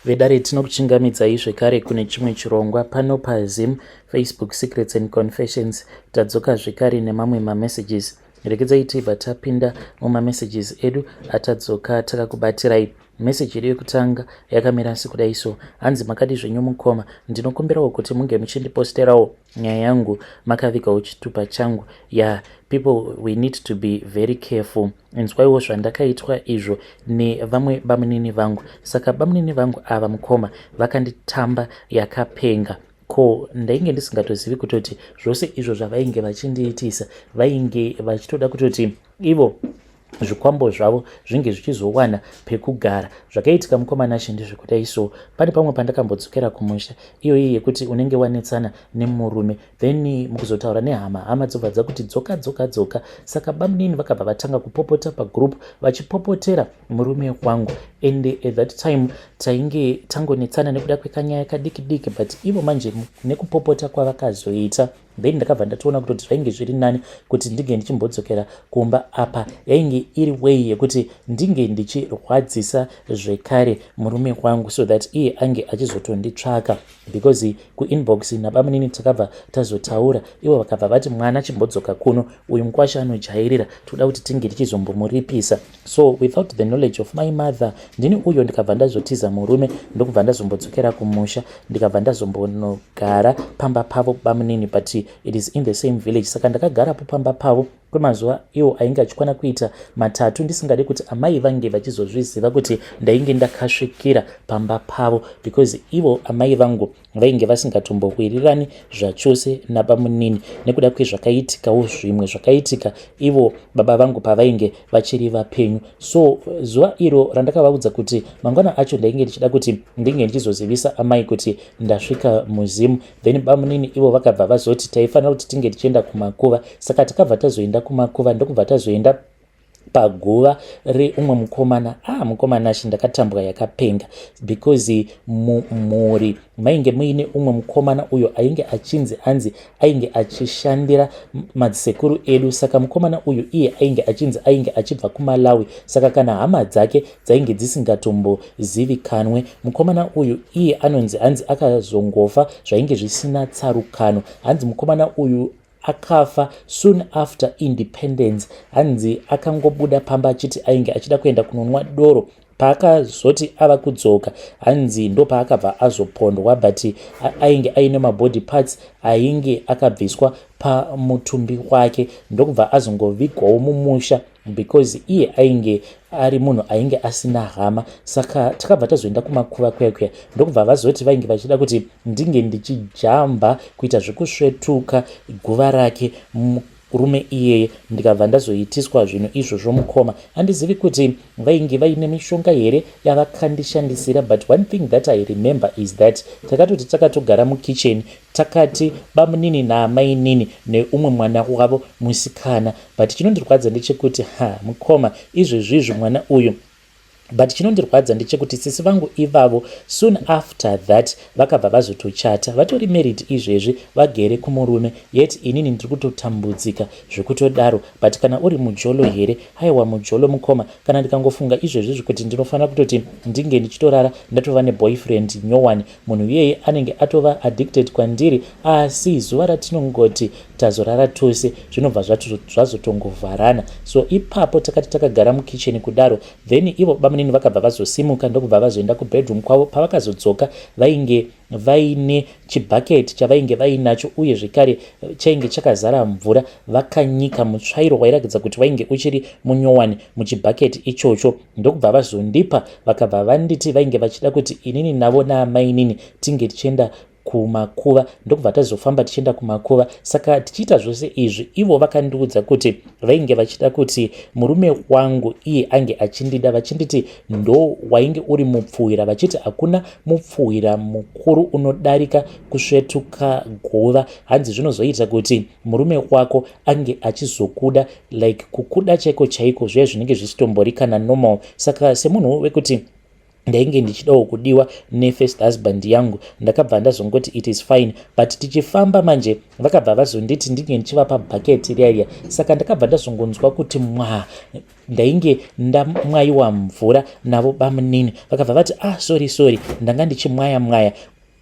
Vedare tinokuchingamidzai zvekare kune chimwe chirongwa pano paZim Facebook Secrets and Confessions. Tadzoka zvekare nemamwe mamessages. Regedzai tibva tapinda mumamessages edu atadzoka takakubatirai. Message yedu yekutanga yakamira sekudai so. Hanzi makadi zvenyu mukoma, ndinokumbirawo kuti munge muchindiposterawo nyaya yangu makavigawo chitupa changu. Yeah, people we need to be very careful. Inzwaiwo zvandakaitwa izvo nevamwe bamunini vangu. Saka bamunini vangu ava mukoma vakanditamba yakapenga. Ko ndainge ndisingatozivi kutoti zvose izvo zvavainge vachindiitisa vainge vachitoda kutoti ivo zvikwambo zvavo zvinge zvichizowana pekugara. Zvakaitika mukoma Nashe ndezvekudai so pane pamwe pandakambodzokera kumusha iyoyi yekuti unenge wanetsana nemurume then mukuzotaura nehama hama dzobva dzakuti dzoka dzoka dzoka. Saka bamunini vakabva vatanga kupopota pagroup vachipopotera murume wangu and at that time tainge tangonetsana nekuda kwekanyaya kadiki diki but ivo manje nekupopota kwavakazoita then ndakabva ndatoona kutoti zvainge zviri nani kuti ndinge ndichimbodzokera kumba. Apa yainge iri way yekuti ndinge ndichirwadzisa zvekare murume wangu so that iye ange achizotonditsvaka because kuinbox nabamunini takabva tazotaura, ivo vakabva vati mwana chimbodzoka kuno, uyu mukwasha anojairira, toda kuti tinge tichizombomuripisa. So without the knowledge of my mother, ndini uyo ndikabva ndazotiza murume ndokubva ndazombodzokera kumusha, ndikabva ndazombonogara pamba pavo bamunini, but it is in the same village. Saka ndakagarapo pamba pavo kwemazuva iwo ainge achikwana kuita 3, ndisingade kuti amai vange vachizozviziva kuti ndainge ndakasvikira pamba pavo, because ivo amai vangu vainge vasingatombowirirani zvachose nabamunini nekuda kwezvakaitikawo zvimwe zvakaitika ivo baba vangu pavainge vachiri vapenyu. So zuva iro randakavaudza kuti mangwana acho ndainge ndichida kuti ndinge ndichizozivisa amai kuti ndasvika muZimu, then bamunini ivo vakabva vazoti taifanira kuti tinge tichienda kumakuva. Saka takabva tazoenda kumakuva ndokubva tazoenda paguva reumwe mukomana. Mukomana achi ndakatambwa yakapenga because mumhuri mainge muine umwe mukomana uyo ainge achinzi anzi ainge achishandira madzisekuru edu. Saka mukomana uyu iye ainge achinzi ainge achibva kuMalawi, saka kana hama dzake dzainge dzisingatombozivikanwe. Mukomana uyu iye anonzi hanzi akazongofa zvainge zvisina tsarukano. Hanzi mukomana uyu akafa soon after independence. Hanzi akangobuda pamba achiti ainge achida kuenda kunonwa doro, paakazoti ava kudzoka hanzi ndopaakabva azopondwa, but ainge aine mabody parts ainge akabviswa pamutumbi wake, ndokubva azongovigwawo mumusha because iye ainge ari munhu ainge asina hama. Saka takabva tazoenda kumakuva kuya kuya ndokubva vazoti vainge vachida kuti ndinge ndichijamba kuita zvekusvetuka guva rake murume iyeye. Ndikabva ndazoitiswa zvinhu izvozvo mukoma. Handizivi kuti vainge vaine mishonga here yavakandishandisira, but one thing that I remember is that takatoti takatogara mukicheni, takati bamunini naamainini neumwe mwana wavo musikana. But chinondirwadza ndechekuti ha mukoma, izvezvizvi mwana uyu, but chinondirwadza ndechekuti sisi vangu ivavo soon after that vakabva vazotochata, vatori married izvezvi, vagere kumurume, yet inini ndiri kutotambudzika zvekutodaro. But kana uri mujolo here, haiwa mujolo mukoma. Kana ndikangofunga izvezvizvi kuti ndinofanira kutoti ndinge ndichitorara ndatova neboyfriend nyowani, munhu iyeye anenge atova addicted kwandiri, asi zuva ratinongoti tazorara tose zvinobva zvazotongovharana. So ipapo takati takagara mukicheni kudaro, then ivo bamunini vakabva vazosimuka ndokubva vazoenda kubedroom kwavo. Pavakazodzoka vainge vaine chibhaketi chavainge vainacho, uye zvekare chainge chakazara mvura. Vakanyika mutsvairo wairatidza kuti wainge uchiri munyowani muchibhaketi ichocho, ndokubva vazondipa. Vakabva vanditi vainge vachida kuti inini navo naamainini tinge tichienda kumakuva, ndokubva tazofamba tichienda kumakuva. Saka tichiita zvose izvi, ivo vakandiudza kuti vainge vachida kuti murume wangu iye ange achindida, vachinditi ndo wainge uri mupfuwira, vachiti hakuna mupfuwira mukuru unodarika kusvetuka guva. Hanzi zvinozoita kuti murume wako ange achizokuda, like kukuda chaiko chaiko, zviya zvinenge zvisitombori kana normal. Saka semunhu wekuti Ndainge ndichidawo kudiwa nefirst husband yangu. Ndakabva ndazongoti it is fine, but tichifamba manje vakabva vazonditi ndinge ndichivapa bhaketi riya riya. Saka ndakabva ndazongonzwa kuti mwa, ndainge ndamwayiwa mvura navo bamunini. Vakabva vati, "Ah, sorry, sorry, ndanga ndichimwaya mwaya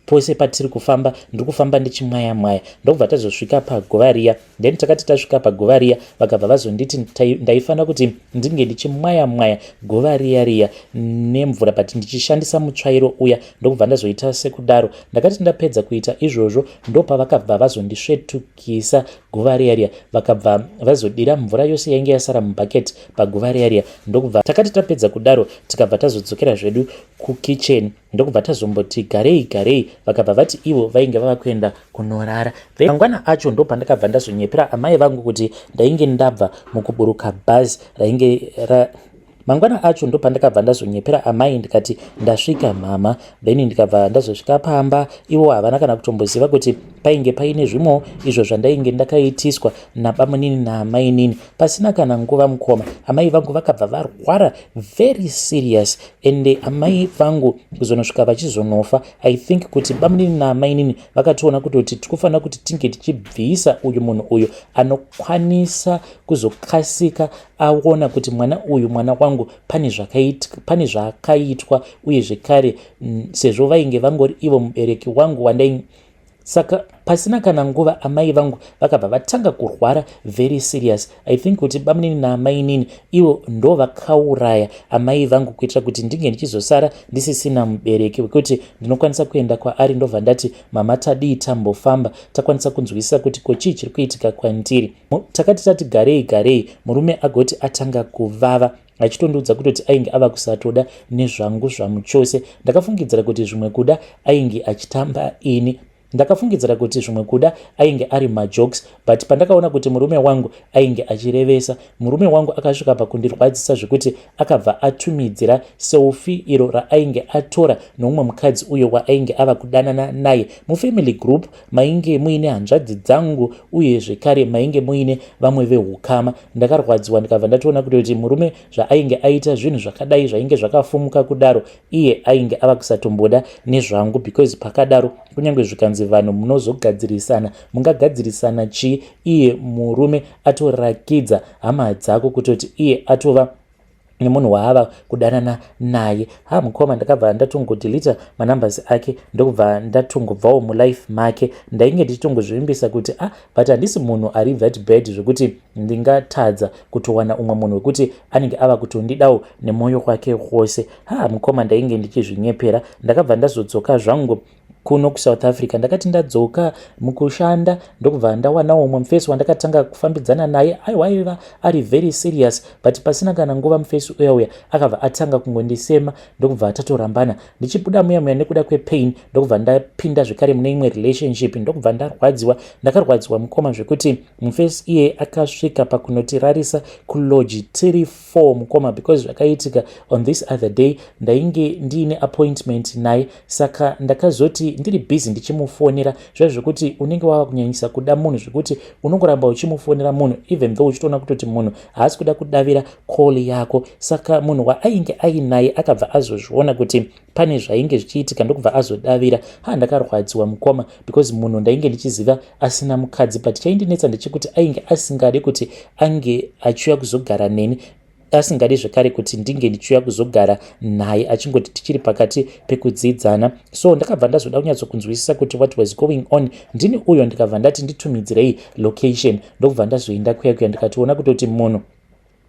pose patiri kufamba, ndiri kufamba ndichimwaya mwaya." Ndokubva tazosvika paguva riya. Then takati tasvika paguva riya, vakabva vazonditi ndaifanira kuti ndinge ndichimwaya mwaya guva riya riya nemvura, but ndichishandisa mutsvairo uya. Ndokubva ndazoita sekudaro. Ndakati ndapedza kuita izvozvo, ndopavakabva vazondisvetukisa guva riya riya. Vakabva vazodira mvura yose yainge yasara mubhaketi paguva riya riya. Ndokubva takati tapedza kudaro, tikabva tazodzokera zvedu kukicheni. Ndokubva tazomboti garei garei, vakabva vati ivo vainge vava kuenda kunorara. Mangwana acho ndopandakabva ndazonyepera amai vangu kuti ndainge ndabva mukuburuka bhazi rainge ra. Mangwana acho ndopandakabva ndazonyepera amai ndikati ndasvika, mama. Then ndikabva ndazosvika pamba, ivo havana kana kutomboziva kuti painge paine zvimwewo izvo zvandainge ndakaitiswa nabamunini naamainini. Pasina kana nguva, mukoma, amai vangu vakabva varwara very serious. Ende amai vangu kuzonosvika vachizonofa, I think kuti bamunini naamainini vakatoona kutoti tikufanira kuti tinge tichibvisa uyu munhu uyu anokwanisa kuzokasika aona kuti mwana uyu mwana wangu, pane zvakaitwa. Uye zvekare sezvo vainge vangori ivo mubereki wangu wandai. Saka pasina kana nguva amai vangu vakabva vatanga kurwara very serious. I think kuti bamunini naamainini ivo ndo vakauraya amai vangu kuitira kuti ndinge ndichizosara ndisisina mubereki wekuti ndinokwanisa kuenda kwaari, ndobva ndati, "Mama, tadii tambofamba, takwanisa kunzwisisa kuti ko chii chiri kuitika kwandiri?" Takati tati garei garei, murume agoti atanga kuvava achitondiudza kutoti ainge ava kusatoda nezvangu zvamuchose. Ndakafungidzira kuti zvimwe kuda ainge achitamba ini. Ndakafungidzira kuti zvimwe kuda ainge ari majokes, but pandakaona kuti murume wangu ainge achirevesa, murume wangu akasvika pakundirwadzisa zvekuti akabva atumidzira selfie iro raainge atora noumwe mukadzi uyo waainge ava kudanana naye mufamily group mainge muine hanzvadzi dzangu, uye zvekare mainge muine vamwe veukama. Ndakarwadziwa, ndikabva ndatoona kuti murume zvaainge aita zvinhu zvakadai zvainge zvakafumuka kudaro, iye ainge ava kusatomboda nezvangu, because pakadaro kunyange zvikanzi vanhu munozogadzirisana, mungagadzirisana chii iye murume atorakidza hama dzako kutoti iye atova nemunhu waava kudanana naye? Ha, mukoma, ndakabva ndatongodeleta manumbers ake, ndokubva ndatongobvawo mulife make. Ndainge ndichitongozvivimbisa kuti, ah, but handisi munhu ari that bad zvekuti ndingatadza kutowana umwe munhu wekuti anenge ava kutondidawo nemwoyo wake wose. Ha, mukoma, ndainge ndichizvinyepera. Ndakabva ndazodzoka zvangu kuno kuSouth Africa. Ndakati ndadzoka mukushanda, ndokubva ndawanawo umwe mufesi wandakatanga kufambidzana naye. Aiwa, aiva ari very serious, but pasina kana nguva mufesi uya uya akabva atanga kungondisema, ndokubva tatorambana. Ndichibuda muya muya nekuda kwepain, ndokubva ndapinda zvekare mune imwe relationship, ndokubva ndarwadziwa. Ndakarwadziwa, mukoma, zvekuti mufesi iye akasvika pakunotirarisa kulodge tiri 4, mukoma, because zvakaitika on this other day ndainge ndiine appointment naye. Saka ndakazoti ndiri busy ndichimufonera zviya zvekuti unenge wava kunyanyisa kuda munhu zvekuti unongoramba uchimufonera munhu even though uchitoona kutoti munhu haasi kuda kudavira call yako. Saka munhu waainge ainaye akabva azozviona kuti pane zvainge zvichiitika, ndokubva azodavira. Ha, ndakarwadziwa, mukoma, because munhu ndainge ndichiziva asina mukadzi, but chaindinetsa ndechekuti ainge asingade kuti ange achiuya kuzogara neni, asingadi zvekare kuti ndinge ndichiuya kuzogara naye, achingoti tichiri pakati pekudzidzana. So ndakabva ndazoda kunyatsokunzwisisa kuti what was going on. Ndini uyo ndikabva ndati nditumidzirei location, ndokubva ndazoenda kuya kuya, ndikatoona kutoti munhu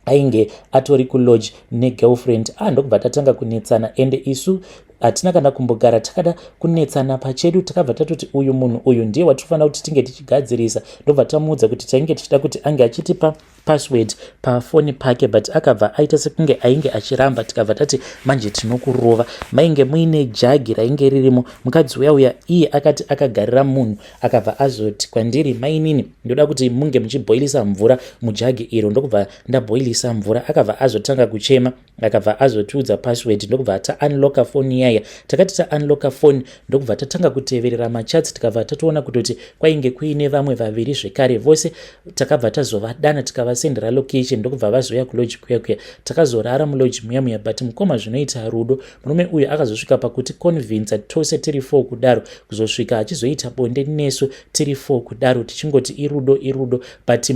ainge atori kulodge negirlfriend. Ah, ndokubva tatanga kunetsana, ende isu hatina kana kumbogara takada kunetsana pachedu. Takabva tatoti uyu munhu uyu ndiye watinofanira kuti tinge tichigadzirisa. Ndobva tamuudza kuti tainge tichida kuti ange achitipa password pafoni pake, but akabva aita sekunge ainge achiramba. Tikabva tati manje tinokurova. Mainge muine jagi rainge ririmo. Mukadzi uya uya iye akati akagarira munhu, akabva azoti kwandiri, "Mainini, ndoda kuti munge muchibhoilisa mvura mujagi iro." Ndokubva ndabhoilisa mvura. Akabva azotanga kuchema, akabva azotiudza password, ndokubva taunlocka foni iyaya. Takati taunlocka foni, ndokubva tatanga kuteverera machats. Tikabva tatoona kutoti kwainge kuine vamwe vaviri zvekare. Vose takabva tazovadana. Tikavasiya. ndakavasendera location, ndokubva vazouya kulodge kuya kuya. Takazorara mulodge muya muya, but mukoma, zvinoita rudo. Murume uyu akazosvika pakuti convinca tose tiri four kudaro, kuzosvika achizoita bonde nesu tiri four kudaro, tichingoti irudo, irudo, but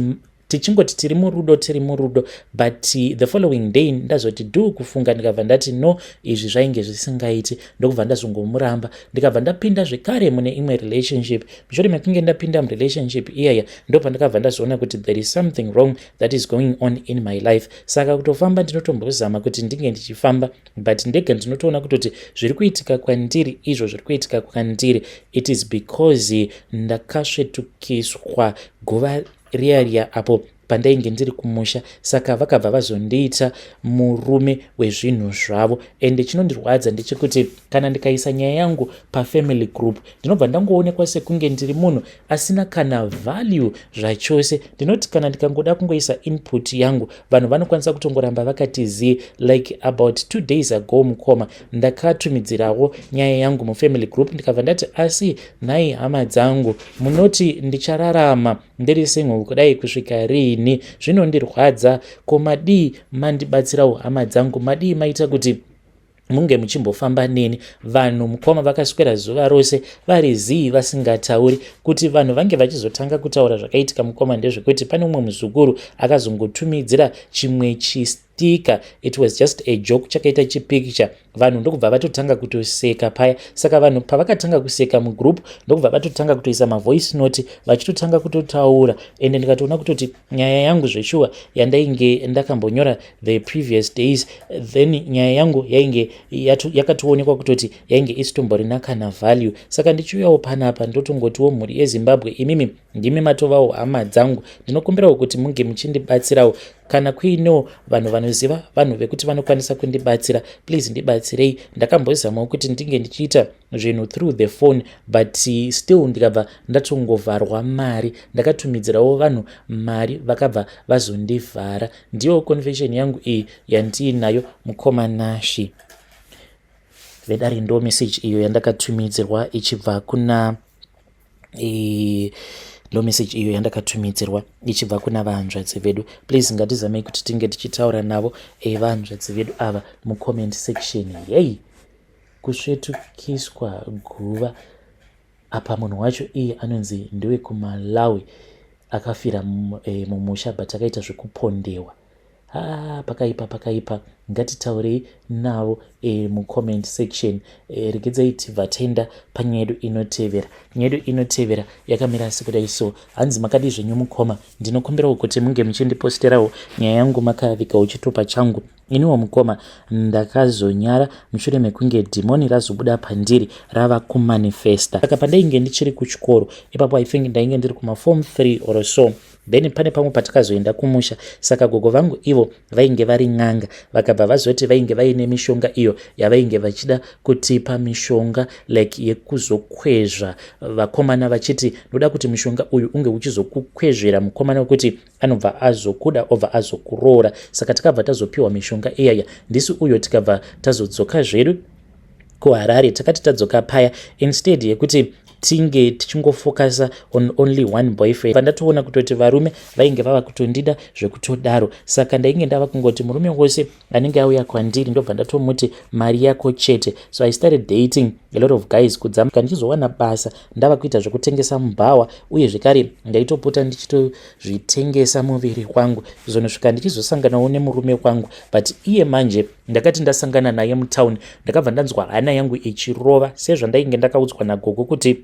tichingoti tiri murudo, tiri murudo. But the following day ndazoti dhu kufunga, ndikabva ndati no, izvi zvainge zvisingaiti, ndokubva ndazongomuramba, ndikabva ndapinda zvekare mune imwe relationship. Mushure mekunge ndapinda murelationship iyaya, ndopandakabva ndazoona kuti there is something wrong that is going on in my life. Saka kutofamba ndinotombozama kuti ndinge ndichifamba, but ndega ndinotoona kutoti zviri kuitika kwandiri izvo, zviri kuitika kwandiri, it is because ndakasvetukiswa guva riya riya apo pandainge ndiri kumusha. Saka vakabva vazondiita murume wezvinhu zvavo. Ende chinondirwadza ndechekuti kana ndikaisa nyaya yangu pafamily group, ndinobva ndangoonekwa sekunge ndiri munhu asina kana value zvachose. Ndinoti kana ndikangoda kungoisa input yangu, vanhu vanokwanisa kutongoramba vakati zii. Like about 2 days ago, mukoma, ndakatumidzirawo nyaya yangu mufamily group, ndikabva ndati, "Asi nhai hama dzangu, munoti ndichararama ndiri single kudai kusvika riini? Zvinondirwadza. Ko madii mandibatsirawo, hama dzangu? Madii maita kuti munge muchimbofamba neni?" Vanhu, mukoma, vakaswera zuva rose vari zii, vasingatauri. Kuti vanhu vange vachizotanga kutaura zvakaitika, mukoma, ndezvekuti pane umwe muzukuru akazongotumidzira chimwe chisticker. It was just a joke, chakaita chipicture, vanhu ndokubva vatotanga kutoseka paya. Saka vanhu pavakatanga kuseka mugroup, ndokubva vatotanga kutoisa mavoice note, vachitotanga kutotaura. Ende ndikatoona kutoti nyaya yangu zveshuwa yandainge ndakambonyora the previous days, then nyaya yangu yainge yakatoonekwa kutoti yainge isitomborina kana value. Saka ndichiuyawo panapa, ndotongotiwo mhuri yeZimbabwe, imimi ndimi matovawo hama dzangu, ndinokumbirawo kuti munge muchindibatsirawo. Kana kuinewo vanhu vanoziva vanhu vekuti vanokwanisa kundibatsira, please ndibatsirei. Ndakambozamawo kuti ndinge ndichiita zvinhu through the phone, but still ndikabva ndatongovharwa mari. Ndakatumidzirawo vanhu mari, vakabva vazondivhara. Ndiyo confession yangu iyi yandiinayo, mukoma Nashi vedare. Ndo message iyo yandakatumidzirwa ichibva kuna e, ndo message iyo yandakatumidzirwa ichibva kuna vahanzvadzi vedu. Please ngatizamei kuti tinge tichitaura navo, evanzvadzi vedu ava, mucomment section. Yei, kusvetukiswa guva apa. Munhu wacho iye anonzi ndewekuMalawi, akafira mumusha, but akaita zvekupondewa. Ha, pakaipa, pakaipa. Ngatitaurei navo mucomment section. Regedzai tibva taenda panyaya yedu inotevera. Nyaya yedu inotevera yakamira sekudai so. Hanzi, "Makadi zvenyu mukoma? Ndinokumbirawo kuti munge muchindiposterawo nyaya yangu makavigawo chitupa changu. Iniwo mukoma, ndakazonyara mushure mekunge dhimoni razobuda pandiri, rava kumanifesta. Saka pandainge ndichiri kuchikoro ipapo, I think ndainge ndiri kumaform 3 or so, then pane pamwe patakazoenda kumusha. Saka gogo vangu ivo vainge vari n'anga, vakabva vazoti vainge vaine mishonga iyo yavainge vachida kutipa, mishonga like yekuzokwezva vakomana, vachiti ndoda kuti mushonga uyu unge uchizokukwezvera mukomana wekuti anobva azokuda, obva azokuroora. Saka takabva tazopiwa mishonga iyaya ndisi uyo, tikabva tazodzoka zvedu kuHarare. Takati tadzoka paya, instead yekuti tinge tichingofocusa on only one boyfriend, vandatoona kutoti varume vainge vava kutondida zvekutodaro. Saka ndainge ndava kungoti murume wose anenge auya kwandiri, ndobva ndatomuti mari yako chete. So I started dating a lot of guys kudzamara ndichizowana basa, ndava kuita zvekutengesa mubhawa, uye zvekare ndaitopota ndichitozvitengesa muviri wangu, kuzonosvika ndichizosanganawo nemurume wangu. But iye manje, ndakati ndasangana naye mutauni, ndakabva ndanzwa hana yangu ichirova, sezvandainge ndakaudzwa nagogo kuti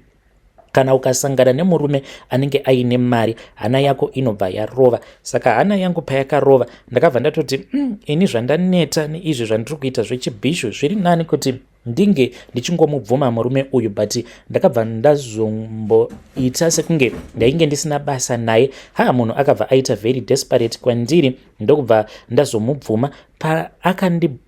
kana ukasangana nemurume anenge aine mari, hana yako inobva yarova. Saka hana yangu payakarova, ndakabva ndatoti, ini zvandaneta neizvi zvandiri kuita zvechibhishu, zviri nani kuti ndinge ndichingomubvuma murume uyu." But ndakabva ndazomboita sekunge ndainge ndisina basa naye. Ha, munhu akabva aita very desperate kwandiri, ndokubva ndazomubvuma.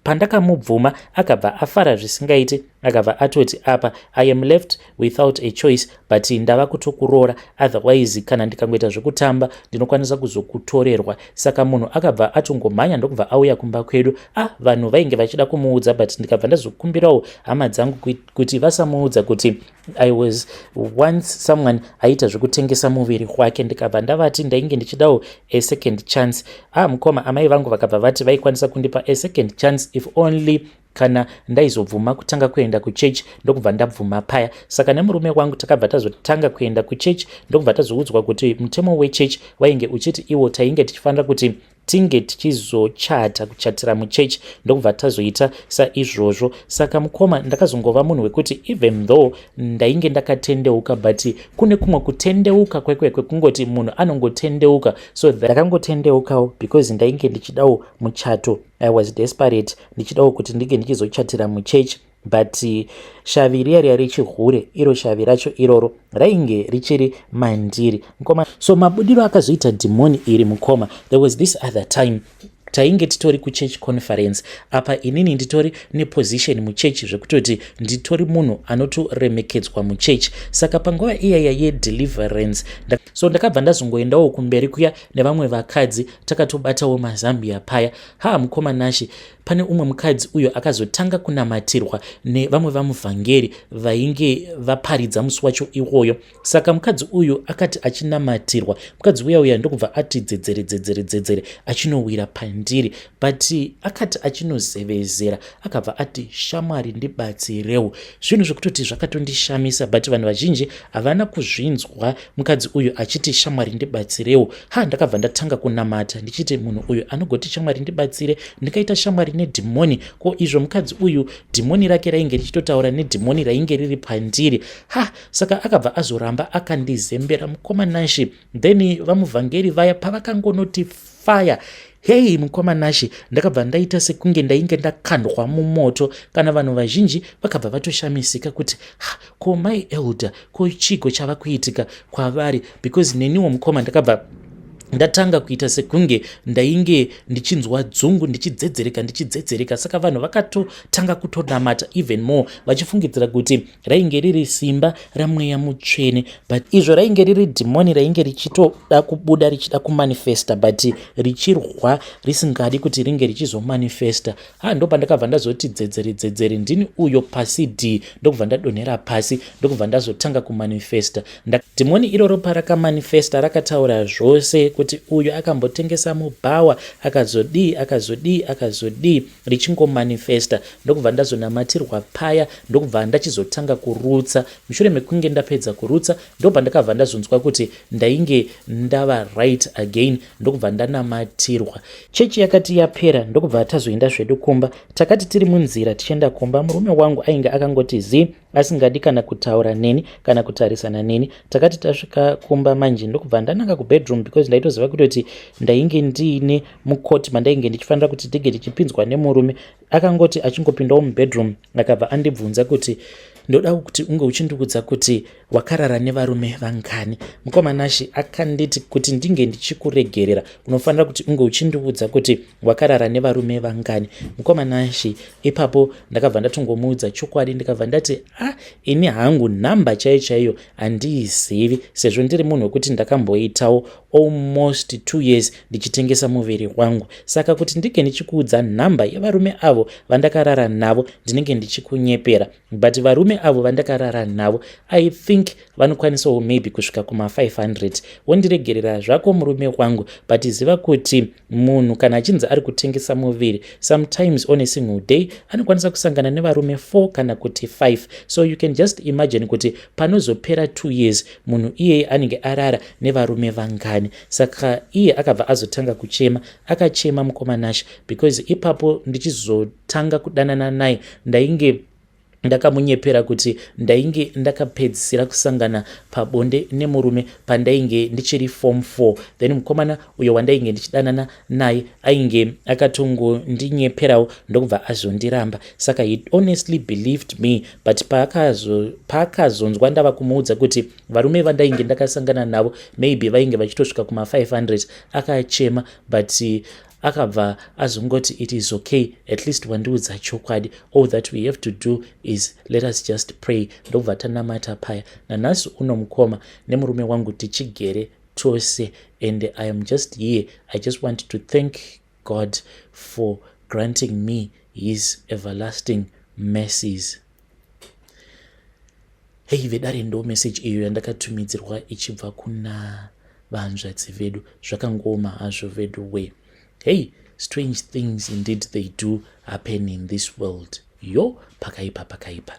Pandakamubvuma, akabva afara zvisingaiti. Akabva atoti, "Apa I am left without a choice, but ndava kutokuroora. Otherwise kana ndikangoita zvekutamba, ndinokwanisa kuzokutorerwa." Saka munhu akabva atongomhanya, ndokubva auya kumba kwedu. Ah, vanhu vainge vachida kumuudza, but ndikabva ndazokumbirawo hama dzangu kuti vasamuudza kuti I was once someone aiita zvekutengesa muviri wake. Ndikabva ndavati ndainge ndichidawo a second chance. Ah, mukoma, amai vangu vakabva vati vaikwanisa kundipa a second chance if only kana ndaizobvuma kutanga kuenda kuchechi. Ndokubva ndabvuma paya. Saka nemurume wangu takabva tazotanga kuenda kuchechi, ndokubva tazoudzwa kuti mutemo wechechi wainge uchiti iwo tainge tichifanira kuti tinge tichizochata, kuchatira muchechi. Ndokubva tazoita saizvozvo. Saka mukoma, ndakazongova munhu wekuti even though ndainge ndakatendeuka, but kune kumwe kutendeuka kwekwekwe kungoti munhu anongotendeuka. So ndakangotendeukawo because ndainge ndichidawo muchato. I was desperate, ndichidawo kuti ndinge ndichizochatira muchechi, but shavi riya riya rechihure, iro shavi racho iroro rainge richiri mandiri, mukoma. So mabudiro akazoita dhimoni iri, mukoma, there was this other time tainge titori kuchurch conference. Apa inini nditori neposition muchechi, zvekutoti nditori munhu anotoremekedzwa muchechi. Saka panguva iyaya yedeliverance, so ndakabva ndazongoendawo kumberi kuya nevamwe vakadzi, takatobatawo mazambia paya. Ha, mukoma Nashi, pane umwe mukadzi uyo akazotanga kunamatirwa nevamwe vamuvhangeri vainge vaparidza musi wacho iwoyo. Saka mukadzi uyu akati achinamatirwa, mukadzi uya uya ndokubva ati dzedzere dzedzere dzedzere achinowira pandiri. But akati achinozevezera, akabva ati, "Shamwari, ndibatsirewo." Zvinhu zvekutoti zvakatondishamisa, but vanhu vazhinji havana kuzvinzwa mukadzi uyu achiti, "Shamwari, ndibatsirewo." Ha, ndakabva ndatanga kunamata ndichiti, "Munhu uyu anogoti shamwari ndibatsire, ndikaita shamwari nedhimoni? Ko izvo mukadzi uyu dhimoni rake rainge richitotaura nedhimoni rainge riri pandiri?" Ha, saka akabva azoramba akandizembera, mukoma Nashi. Then vamuvhangeri vaya pavakangonoti fire, hei, mukoma Nashi, ndakabva ndaita sekunge ndainge ndakandwa mumoto. Kana vanhu vazhinji vakabva vatoshamisika kuti, "Ko mai elder, ko chigo chava kuitika kwavari?" Because neniwo, mukoma, ndakabva ndatanga kuita sekunge ndainge ndichinzwa dzungu, ndichidzedzereka, ndichidzedzereka. Saka vanhu vakatotanga kutonamata even more, vachifungidzira kuti rainge riri simba ramweya mutsvene, but izvo rainge riri dhimoni rainge richitoda kubuda, richida kumanifesta, but richirwa, risingadi kuti ringe richizomanifesta. Ha, ndo pandakabva ndazoti dzedzere dzedzere, ndini uyo pasi d, ndokubva ndadonhera pasi, ndokubva ndazotanga kumanifesta. Dhimoni iroro parakamanifesta, rakataura zvose kuti uyu akambotengesa mubhawa, akazodii, akazodii, akazodii, richingomanifesta. Ndokubva ndazonamatirwa paya, ndokubva ndachizotanga kurutsa. Mushure mekunge ndapedza kurutsa, ndobva ndakabva ndazonzwa kuti ndainge ndava right again, ndokubva ndanamatirwa. Chechi yakati yapera, ndokubva tazoenda zvedu kumba. Takati tiri munzira tichienda kumba, murume wangu ainge akangoti zi, asingadi kana kutaura neni kana kutarisana neni. Takati tasvika kumba manje, ndokubva ndananga kubedroom, because ndaitoziva kutoti ndainge ndiine mukoti mandainge ndichifanira kuti tige tichipinzwa nemurume. Akangoti achingopindawo mubedroom, akabva andibvunza kuti, "Ndoda kuti unge uchindiudza kuti wakarara nevarume vangani." Mukoma Nashi, akanditi, "Kuti ndinge ndichikuregerera, unofanira kuti unge uchindiudza kuti wakarara nevarume vangani." Mukoma Nashi, ipapo ndakabva ndatongomuudza chokwadi. Ndikabva ndati, "A ah, ini hangu nhamba chaiyo chaiyo handiizivi, sezvo ndiri munhu wekuti ndakamboitawo almost 2 years ndichitengesa muviri wangu. Saka kuti ndinge ndichikuudza nhamba yevarume avo vandakarara navo, ndinenge ndichikunyepera. But varume avo vandakarara navo, I think vanokwanisawo maybe kusvika kuma500. Wondiregerera zvako, murume wangu, but ziva kuti munhu kana achinzi ari kutengesa muviri, sometimes on a single day anokwanisa kusangana nevarume 4 kana kuti 5. So you can just imagine kuti panozopera 2 years, munhu iyeye anenge arara nevarume vangani?" Saka iye akabva azotanga kuchema. Akachema, mukoma Nash, because ipapo ndichizotanga kudanana naye, ndainge ndakamunyepera kuti ndainge ndakapedzisira kusangana pabonde nemurume pandainge ndichiri form 4. Then mukomana uyo wandainge ndichidanana naye ainge akatongondinyeperawo, ndokubva azondiramba. Saka he honestly believed me, but paakazonzwa ndava kumuudza kuti varume vandainge ndakasangana navo maybe vainge vachitosvika kuma500, akachema. But Akabva azongoti, "It is okay, at least wandiudza chokwadi. All that we have to do is let us just pray." Ndobva tanamata paya. Nanhasi uno, mukoma, nemurume wangu tichigere tose, and I am just here. I just want to thank God for granting me his everlasting mercies. Hei vedare, ndo message iyo yandakatumidzirwa ichibva kuna vanzvadzi vedu. Zvakangoma hazvo vedu we. Hey, strange things indeed, they do happen in this world. Yo, pakaipa, pakaipa.